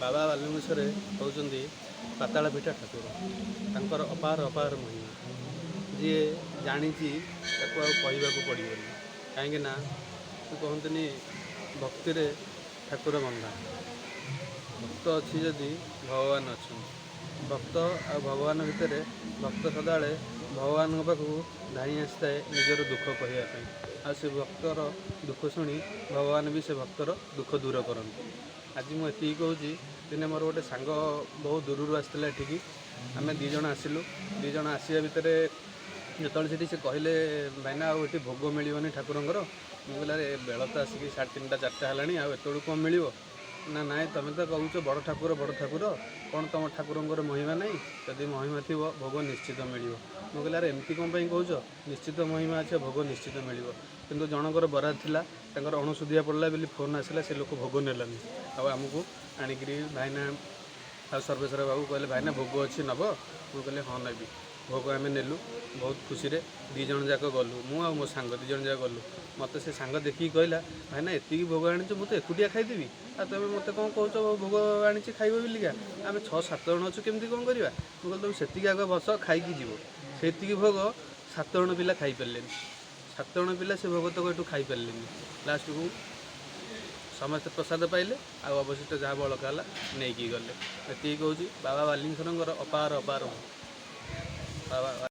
ବାବା ବାଲୁଙ୍କେଶ୍ୱର ହେଉଛନ୍ତି ପାତାଳ ଫିଟା ଠାକୁର। ତାଙ୍କର ଅପାର ଅପାର ମହିମା, ଯିଏ ଜାଣିଛି ତାକୁ ଆଉ କହିବାକୁ ପଡ଼ିବନି। କାହିଁକି ନା ସେ କହନ୍ତିନି, ଭକ୍ତିରେ ଠାକୁର ବନ୍ଧା। ଭକ୍ତ ଅଛି ଯଦି ଭଗବାନ ଅଛନ୍ତି। ଭକ୍ତ ଆଉ ଭଗବାନ ଭିତରେ ଭକ୍ତ ସଦାବେଳେ ଭଗବାନଙ୍କ ପାଖକୁ ଧାଇଁ ଆସିଥାଏ ନିଜର ଦୁଃଖ କହିବା ପାଇଁ। ଆଉ ସେ ଭକ୍ତର ଦୁଃଖ ଶୁଣି ଭଗବାନ ବି ସେ ଭକ୍ତର ଦୁଃଖ ଦୂର କରନ୍ତି। ଆଜି ମୁଁ ଏତିକି କହୁଛି, ଦିନେ ମୋର ଗୋଟେ ସାଙ୍ଗ ବହୁତ ଦୂରରୁ ଆସିଥିଲା ଏଠିକି। ଆମେ 2 ଜଣ ଆସିଲୁ। 2 ଜଣ ଆସିବା ଭିତରେ ଯେତେବେଳେ ସେଠି ସେ କହିଲେ, "ଭାଇନା, ଆଉ ଏଠି ଭୋଗ ମିଳିବନି ଠାକୁରଙ୍କର।" ମୁଁ କହିଲି, "ଆରେ, ବେଳ ତ ଆସିକି 3:30, 4ଟା ହେଲାଣି, ଆଉ ଏତେବେଳକୁ କ'ଣ ମିଳିବ?" "ନା, ନାଇଁ, ତମେ ତ କହୁଛ ବଡ଼ ଠାକୁର, ବଡ଼ ଠାକୁର, କ'ଣ ତୁମ ଠାକୁରଙ୍କର ମହିମା ନାହିଁ? ଯଦି ମହିମା ଥିବ, ଭୋଗ ନିଶ୍ଚିତ ମିଳିବ।" ମୁଁ କହିଲି, "ଆରେ, ଏମିତି କ'ଣ ପାଇଁ କହୁଛ? ନିଶ୍ଚିତ ମହିମା ଅଛି, ଭୋଗ ନିଶ୍ଚିତ ମିଳିବ।" କିନ୍ତୁ ଜଣଙ୍କର ବରାଦ ଥିଲା, ତାଙ୍କର ଅଣସୁଧିଆ ପଡ଼ିଲା ବୋଲି ଫୋନ୍ ଆସିଲା, ସେ ଲୋକ ଭୋଗ ନେଲାନି। ଆଉ ଆମକୁ ଆଣିକିରି ଭାଇନା ଆଉ ସର୍ବେଶ୍ୱର ବାବୁ କହିଲେ, "ଭାଇନା, ଭୋଗ ଅଛି, ନେବ?" ମୁଁ କହିଲି, "ହଁ, ନେବି।" ଭୋଗ ଆମେ ନେଲୁ ବହୁତ ଖୁସିରେ। 2 ଜଣ ଯାକ ଗଲୁ, ମୁଁ ଆଉ ମୋ ସାଙ୍ଗ 2 ଜଣ ଯାକ ଗଲୁ। ମୋତେ ସେ ସାଙ୍ଗ ଦେଖିକି କହିଲା, "ଭାଇନା, ଏତିକି ଭୋଗ ଆଣିଛ, ମୁଁ ତ ଏକୁଟିଆ ଖାଇଦେବି, ଆଉ ତୁମେ ମୋତେ କ'ଣ କହୁଛ ଭୋଗ ଆଣିଛି ଖାଇବ ବୋଲିକା? ଆମେ ଛଅ ସାତ ଜଣ ଅଛୁ, କେମିତି କ'ଣ କରିବା?" ମୁଁ କହିଲି, "ତମେ ସେତିକି ଆଗ ବସ, ଖାଇକି ଯିବ।" ସେତିକି ଭୋଗ ସାତ ଜଣ ପିଲା ଖାଇପାରିଲେନି। ସାତ ଜଣ ପିଲା ସେ ଭୋଗ ତକ ଏଠୁ ଖାଇପାରିଲେନି। ଲାଷ୍ଟକୁ ସମସ୍ତେ ପ୍ରସାଦ ପାଇଲେ, ଆଉ ଅବଶିଷ୍ଟ ଯାହା ବଳକା ହେଲା ନେଇକି ଗଲେ। ଏତିକି କହୁଛି, ବାବା ବାଲିଙ୍ଗେଶ୍ୱରଙ୍କର ଅପାର ଅପାର ବାବା।